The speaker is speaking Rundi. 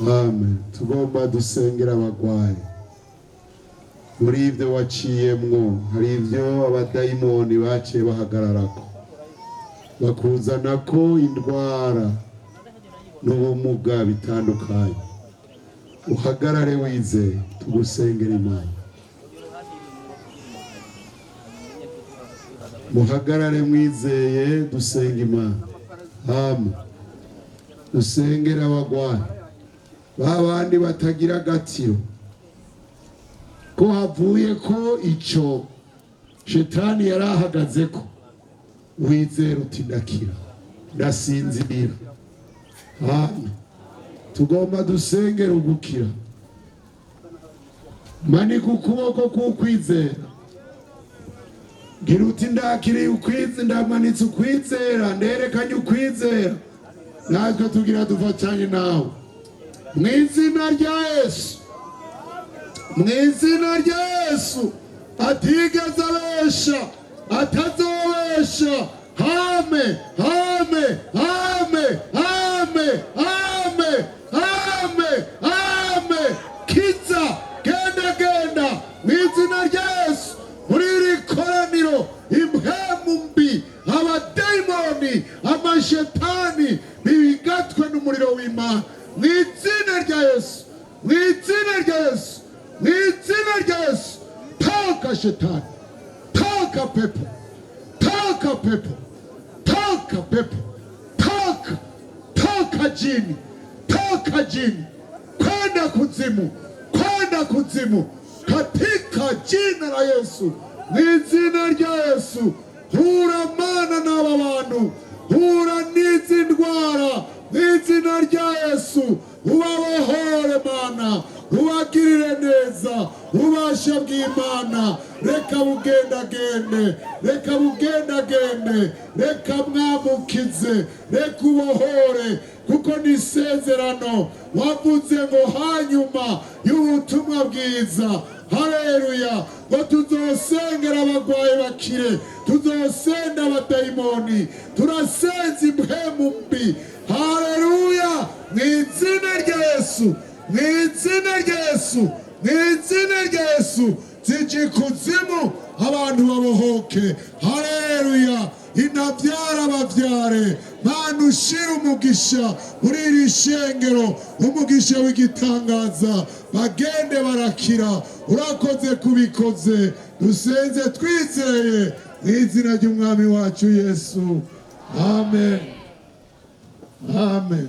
Amen. Tugomba dusengera abagwayi. Muri ibyo waciyemwo hari ibyo abadayimoni baciye bahagararako, bakuzana ko indwara n'ubumuga bitandukanye. Uhagarare wizeye, tugusengera Imana. Muhagarare mwizeye, dusenga Imana. Amen. Dusengera abagwayi, ba bandi batagira agatiro, ko havuye ko ico shetani yari ahagazeko, wizera uti ndakira, ndasinzira. Amen. Tugomba dusengera ugukira. Manika ukuboko k'ukwizera, gira uti ndakiriye ukwizera, ndamanitse ukwizera, nderekanye ukwizera. Natwe tugira dufatanye nawe mu izina rya Yesu, mu izina rya Yesu atigeze abesha, atazobesha. Hame, hame, hame, hame, hame, hame, hame. Kiza, genda, genda mu izina rya Yesu. Muri iri koraniro impwemu mbi, abadayimoni, amashetani bigatwe n'umuriro w'Imana mu izina rya Yesu, mu izina rya Yesu, mu izina rya Yesu. Toka shetani, toka pepo, toka pepo, toka pepo, toka, toka jini, toka jini, kwenda kuzimu, kwenda kuzimu, katika jina la Yesu, mu izina rya Yesu. Hura Mana n'aba bantu, hura n'izi ndwara mu izina rya Yesu. Ubabohore Mana, ubagirire neza. Ubasha bw'Imana reka bugendagende, reka bugendagende, reka mwamukize, reka ubohore, kuko ni isezerano wavuze ngo hanyuma y'ubutumwa bwiza, haleluya, ngo tuzosengera abagwayi bakire, tuzosenda abadayimoni, turasenza impwemu mbi. Haleluya, mu izina rya Yesu, mu izina rya Yesu, mu izina rya Yesu. Zija ikuzimu, abantu babohoke. Haleluya. Inabyara bavyare. Mana, ushira umugisha muri iri shengero, umugisha w'igitangaza, bagende barakira. Urakoze kubikoze. Dusenze twizeye mu izina ry'umwami wacu Yesu. Amen, amen.